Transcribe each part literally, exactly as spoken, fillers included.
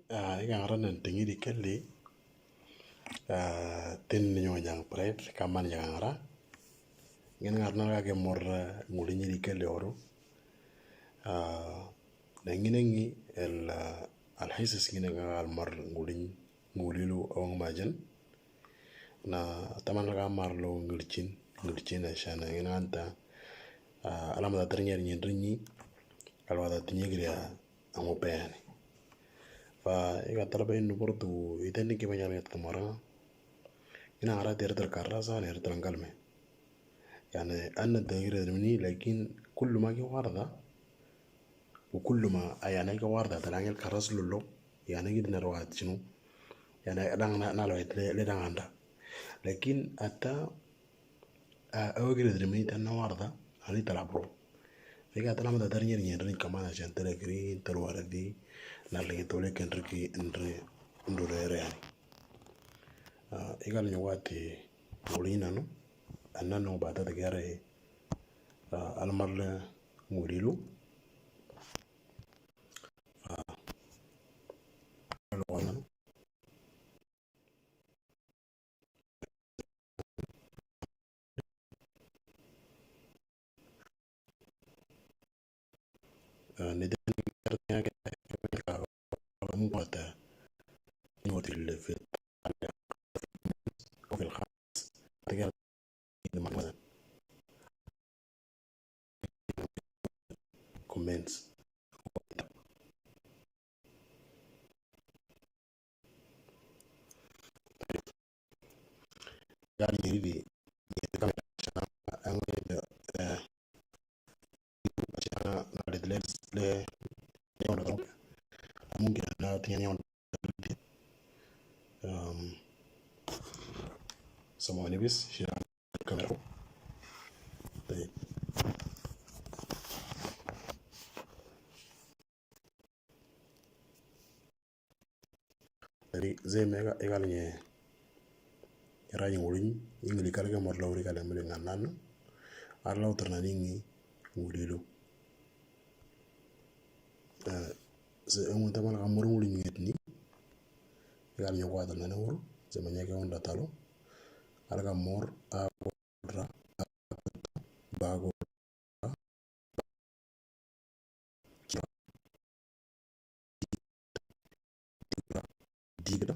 Ah, i ka ngara nan tingi di kali. Ah, tin ni nyong jang pret, kaman jang ngara. Ngin ngar na ka ke mor, ah, nguli ni di kali oru. Ah, na ngin ngi el, ah, al hisis ngin ngar al mar nguli, nguli lu awang majan. Na taman ka mar lo ngirchin, ngirchin a shana ngin anta. Ah, alama da ternyar nyin rinyi, alwa da tinyi gria ango peyani. Fa i ka talaba inu bordu itani ki banyar ngi tamara. Ina ara ter ter karra sa ne ter ngalme. Yani anna dagir mini, lakin kullu ma ki warda. Wa kullu ma ayana ki warda talangel karras lullo. Yani gidna rawat shinu. Yani dang na, na lo le, le dang anda. Lakin ata, ah, awa gire diri mini tan na warda, ani tala bro. Fika tala mata tar nyer nyer ni kamana shan tala giri, tala wardi, na lagi tole kendri ki, ndri, ndure re ani. Ah, igal nyawati, ulina no, anna no bata de gare, ah, almarle ngulilu. Ah, alwana. Ah, ni dan muata ni wati le fit. Oke, khas. Tiga. Comments. Gari giri di. Ang, eh, mungkin na tingin yung, um, sama ni bis siya kamera. Tayyib. Jadi, zai ma igal nye, rajin wurin, ingili kalga mor lawri kala mele ngannan, ar law tarna ningi, wulilu. Eh, se, engu tamal ka mor wurin ngetni, igal nye kwa tarna ne wuru, zai ma nye ke wanda talo, alga mor, a, ra, a, ba, go, digda.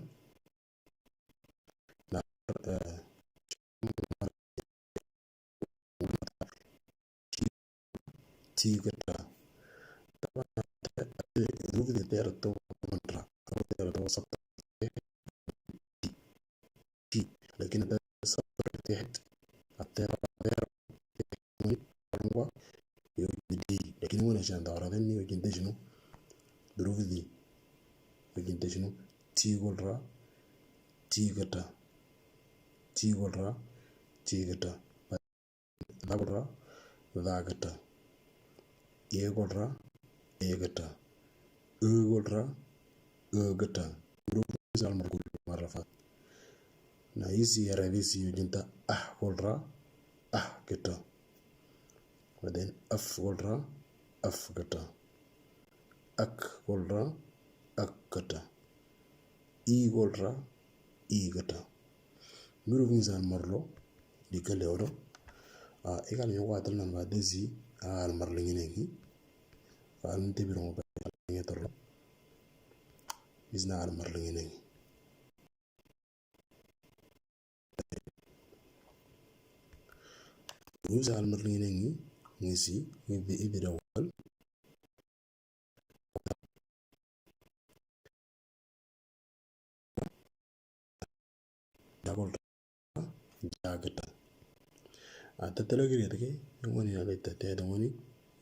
Na, eh, tigda. Taba, rugi de ter to mantra. Rugi de ter to sabta. Ti. Lakin ada sabta tehet. Ater, ater. Ni, yo, di. Lakin wani shan da wara ni, yo, jinte shinu. Durufi di. Yo, jinte shinu. Ti gol ra. Ti gata. Ti gol ra. Ti gata. Da gol ra. Da gata. E gol ra. E gata. E gol ra. E gata. Durufi sal markul marrafat. Na isi ya rabisi yo jinta ah gol ra. Ah gata. Baden af gol ra. Af gata. Ak gol ra. Ak gata. I gol ra. I gata. Miru vinsan marlo. Di kale odo. Ah, igal nyo watal nan ba desi. Ah, al marlingi nengi. Fa al nte biro ba ngi toro. Isna al marlingi nengi. Usa al marlingi nengi. Ngisi. Ibi, ibi da wal. Jagol ra, jagata. A, tatala giri atake, ngoni ala tate da ngoni,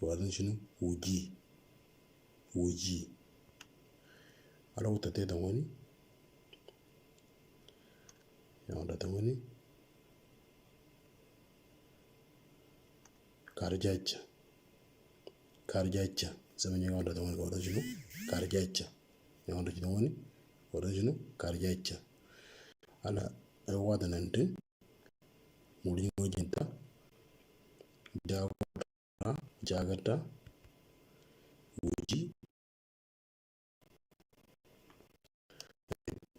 wadan shinu, uji. Uji. Ala tate da ngoni. Ya, wanda da ngoni. Karjacha. Karjacha. Sama nyinga wanda da ngoni, wadan shinu. Karjacha. Nyawanda jina wani, wada jina karjacha. Ala, eh, wada nante. Muli ngo jinta. Jago ra, jagata. Uji.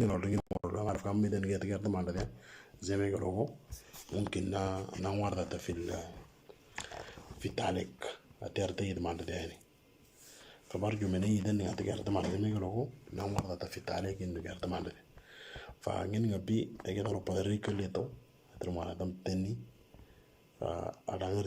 Ingen har ingen mål, han har fem i den gete gerte man det. Zeme galogo. Mungkin na na warda ta fil fitalik. Ater ta id man det yani. Kabar jumene iden ni ati gerte man zeme galogo. Na warda ta fitalik in gerte man det. Fa ngin ngapi ege taro padri kalito. Termana tam teni. Fa adang